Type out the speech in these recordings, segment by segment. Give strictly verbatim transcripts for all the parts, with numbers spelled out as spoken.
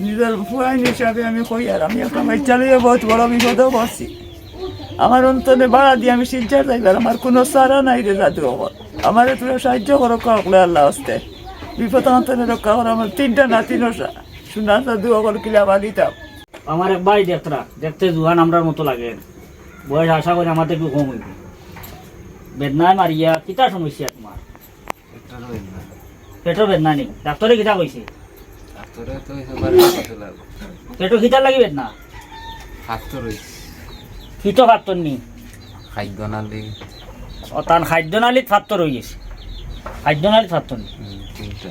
নিজর ফুয়াইন হিসাবে আমি কইয়ার, আমি একটা বাইচ্চা লইয়া বউত বড় বিপদো পড়ছি। আমার অন্তরে বাড়া দিয়া আমি শিলচর যাইবার, আমার কুনু চারা নাই রে জাদু অকল। আমারে তুরা সাহায্য করো, হকলে আল্লার ওয়াস্তে। বিপদ অন্তরে রক্ষা করো, আমার তিনটা নাতি নশা। সোনার জাদু অকল কিলা বালিতাম। আমার এক ভাই দেখতরা, দেখতে জুয়ান আমরার মতো লাগে। বয়স আশা করি আমার থাকি কম অইবো। বেদনায় মারিয়া, কিতা সমস্যা তুমার? পেটর বেদনা। পেটর বেদনা নি? ডাক্তরে কিতা কইছে? ডাক্তরে তো কইছে বারো মাসে লাগবো। পেটো কিতার লাগি বেদনা? ফাত্তর অইছে। কিতা ফাত্তর নি? খাদ্য নালী। ও, তান খাদ্য নালীত ফাত্তর অইগেছে। খাদ্য নালীত ফাত্তর নি? হুম, তিনটা।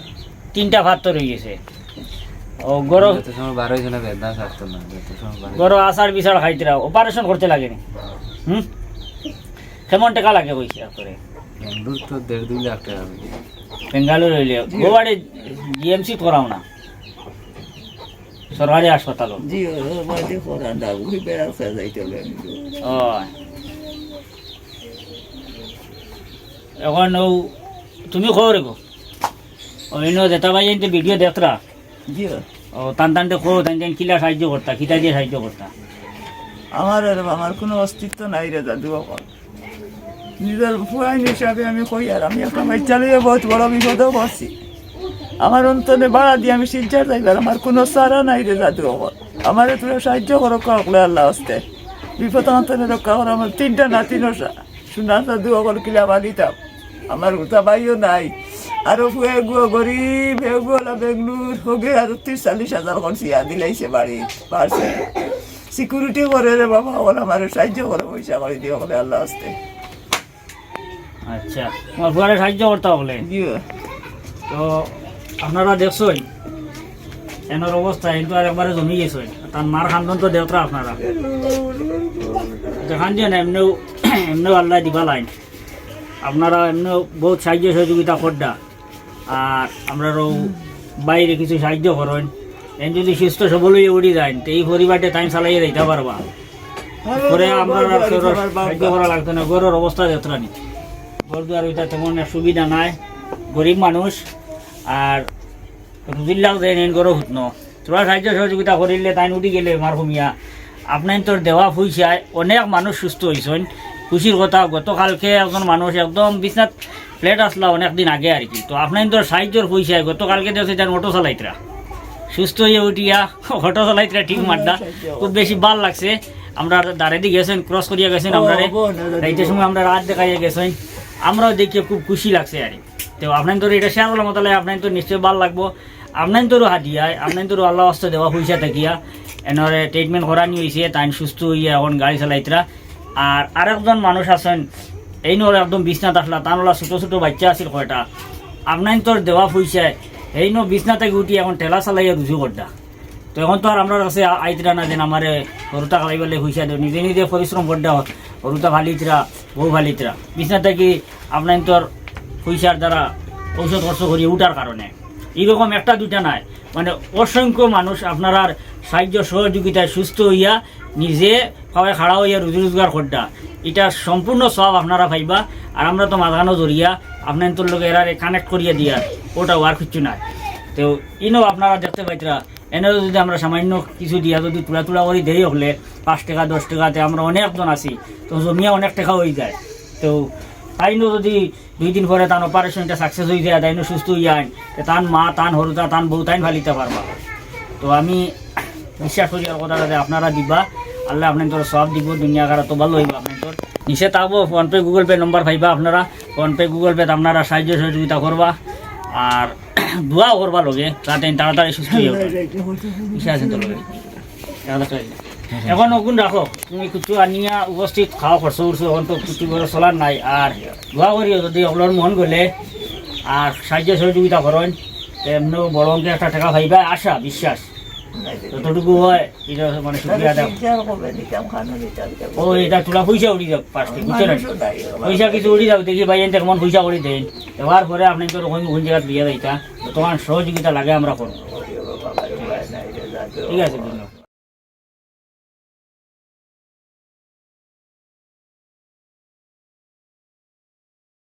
তিনটা ফাত্তর অইগেছে। ও, গরো যত সময় বার অইছে না, বেদনা ছাড়তো না, যত সময় বার অইছে। গরো আচার বিচার খাইতরা, operation করতে লাগে নি? হুম? কেমন টেকা লাগে কইছে ডাক্তরে? বেঙ্গালুরু তো দেড় দুই লাখ টেকা লাগে। বেঙ্গালুরু অইলে, জি। গো বাড়ি জিএমসি করাও না? সরকারি হাসপাতাল। জি, ও বাদে করা না, ওই বেড়ার কাছে যাইতে হবে আমি। ও। এখন ও, তুমি কও রে গো। ও, ইনো যেতা ভাই, ইনতে ভিডিও দেখতরা। জি। ও, তান তানতে কও, তান তান কিলা সাহায্য করতা, কিতা দিয়া সাহায্য করতা? আমার আর আমার কুনু অস্তিত্ব নাই রে জাদু অকল। নিজর ফুয়াইন হিসাবে আমি কইয়ার, আমি একটা বাইচ্চা লইয়া বউত বড় বিপদো পড়ছি। আমার অন্তরে বাড়া দিয়া আমি শিলচর যাইবার, আমার কুনু চারা নাই রে জাদু অকল। আমারে তুরা সাহায্য করো, হকলে আল্লার ওয়াস্তে। বিপদ অন্তরে রক্ষা করো, আমার তিনটা নাতি নশা। সোনার জাদু অকল কিলা বালিতাম। আমার হুতা ভাইও নাই। আরো ফুয়া এগু গরিব, এগু অলা বেঙ্গালুরু, হগে আরো ত্রিশ চল্লিশ হাজার করি ছিয়া দিলাইছে বাড়ি, পারছে। সিকিউরিটি করে রে বাবা, অকল আমারে সাহায্য করো, পয়সা করি দিও, হকলে আল্লার ওয়াস্তে। আচ্ছা, তুমার ফুয়ারে সাহায্য করতা হকলে। জি। তো আপনারা দেখছইন, এনর অবস্থা, এন তো আর একবারে জমি গেছইন। তান মার কান্দন তো দেখতরা আপনারা। দেখান যে না, এমনেও, এমনেও আল্লায় দিবা লাইন। আপনারা এমনেও বউত সাহায্য সহযোগিতা কররা। আর আমরারও বাইরে কিছু সাহায্য করইন। এন যদি সুস্থ সবল অইয়া উঠি যাইন, তে ই পরিবারটা তাইন চালাইয়া যাইতা পারবা। পরে আমরার আর কেউর সাহায্য করা লাগতো না, ঘরর অবস্থা দেখতরা নি। ঘর দুয়ার অইতা তেমন এক সুবিধা নাই, গরিব মানুষ, আর রুজির লাখ দেন এন ঘরো হুতনো। তুরা সাহায্য সহযোগিতা করিলে তাইন উঠি গেলে মার কমিয়া। আপনাইনতর দেওয়া পয়সায় অনেক মানুষ সুস্থ অইছইন। খুশির কথা, গতকালকে একজন মানুষ একদম বিছনাত flat আছলা অনেক দিন আগে আর কি। তো আপনাইনতর সাহায্যর পয়সায় গতকালকে দেখছি তাইন অটো চালাইতরা। সুস্থ অইয়া উঠিয়া অটো চালাইতরা, ঠিক মারদা। খুব বেশি ভালা লাগছে। আমরার দারেদি গেছইন, cross করিয়া গেছইন, আমরারে রাইতের সময় আমরার আত দেখাইয়া গেছইন। আমরাও দেখিয়া খুব খুশি লাগছে আর কি। তো আপনাইনতর ইটা share করলাম, তাইলে আপনাইনতর নিশ্চয় ভালা লাগবো। আপনাইনতরও হাদিয়ায়, আপনাইনতরও আল্লার ওয়াস্তে দেওয়া পয়সা থাকিয়া এনরে treatment করানি অইছে, তাইন সুস্থ অইয়া এখন গাড়ি চালাইতরা। আর আরেকজন মানুষ আছইন, এইনর একদম বিছনাত আছলা, তান অলা ছোট ছোট বাইচ্চা আছিল কয়টা, আপনাইনতর দেওয়া পয়সায় এইনও বিছনা থাকি উঠি এখন ঠেলা চালাইয়া রুজি কররা। তো এখন তো আর আমরার কাছে আ-, আইতরা না যেন আমারে হুরুতা খাওয়াইবার লাগি পয়সা দেও, নিজে নিজে পরিশ্রম কররা, হুরুতা ফালিতরা, বউ ফালিতরা, বিছনা থাকি আপনাইনতর পয়সার দ্বারা ঔষধ খরচ করি উঠার কারণে। এইরকম একটা দুইটা নায়, মানে অসংখ্য মানুষ আপনারার সাহায্য সহযোগিতায় সুস্থ অইয়া নিজে পায়ে খাড়া অইয়া রুজি রোজগার কররা। ইটার সম্পূর্ণ সওয়াব আপনারা পাইবা। আর আমরা তো মাঝখানো জড়িয়া আপনাইনতর লগে এরারে connect করিয়া দিয়ার, ওটা আর কিচ্ছু নায়। তো ইনো আপনারা দেখতে পাইতরা, এনে যদি আমরা সামান্য কিছু দিয়া যদি তুলা তুলা করি দেই হকলে, পাঁচ টেকা, দশ টেকাতে আমরা অনেকজন আছি, তো জমিয়া অনেক টেকা অইযায়। তো তাইনও যদি দুই দিন পরে তান operation টা success অইযায়, তাইনও সুস্থ অইয়া আইন, তে তান মা, তান হুরুতা, তান বউ, তাইন ফালিতা পারবা। তো আমি বিশ্বাস করি আর কথাটা যে আপনারা দিবা, আল্লায় আপনাইনতর সওয়াব দিবো, দুনিয়া আখেরাত তো ভালা অইবো আপনাইনতর। নিচে থাকবো PhonePe, Google Pay number পাইবা আপনারা, PhonePe, Google Pay ত আপনারা সাহায্য সহযোগিতা করবা। আর দোয়াও করবা লগে, যাতে তাড়াতাড়ি সুস্থ অইয়া উঠইন। ইচ্ছা আছে তো লগে। এখন অগুন রাখো, তুমি কিছু আনিয়া উপস্থিত খাও, খরচ উঠছে, এখন তো কিছু করে চলার নাই। আর দোয়া করিও যদি অকলর মন গলে আর সাহায্য সহযোগিতা করইন, তে এমনেও বড় অঙ্কের একটা টেকা পাইবা, আশা, বিশ্বাস। যতটুকু হয়, ইটা মানে শুকরিয়া দেও। ও, ইটা তুলা পয়সা উড়ি যাউক, পাঁচ টেকা, বুঝছো না? পয়সা কিছু উড়ি যাউক, দেখি ভাই, এনতে কেমন পয়সা করি দেইন। দেওয়ার পরে আপনাইনতর কোন, কোন জাগাত দিয়া যাইতা, যতখান সহযোগিতা লাগে আমরা করমু। ঠিক আছে?